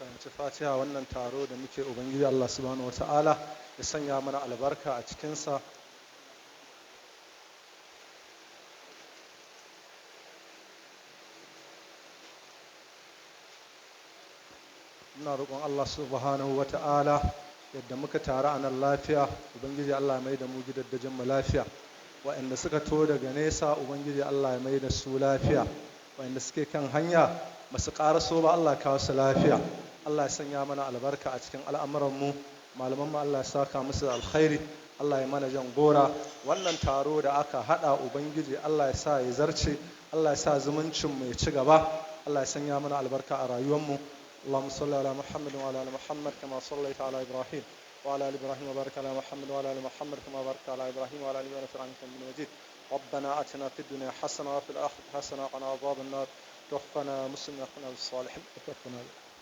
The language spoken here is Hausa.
Karanci Fatiha. Wannan taro da muke, Ubangiji Allah subhanahu wata'ala ya sanya mana albarka a cikinsa. Muna roƙon Allah subhanahu wata'ala, yadda muka taru a nan lafiya, Ubangiji Allah ya mai da mu gidaddajin mu lafiya. Waɗanda suka to daga nesa, Ubangiji Allah ya mai da su lafiya. Waɗanda suke kan hanya ba su ƙaraso ba, Allah ya kawo su lafiya. Allah ya sanya mana albarka a cikin al'amuranmu. Malaman mu, Allah ya saka musu da alkhairi, Allah ya mana jan gora. Wannan taro da aka haɗa, Ubangiji Allah ya sa ya zarce, Allah ya sa zumuncin mu ya ci gaba, Allah ya sanya mana albarka a rayuwarmu. اللهم صل على محمد وعلى ال محمد كما صليت على ابراهيم وعلى ال ابراهيم، وبارك على محمد وعلى ال محمد كما باركت على ابراهيم وعلى ال ابراهيم في العالمين إنك مجيد. ربنا اتنا في الدنيا حسنه وفي الاخره حسنه وقنا عذاب النار. توفنا مسلمين وقنا بالصالحين وتوفنا.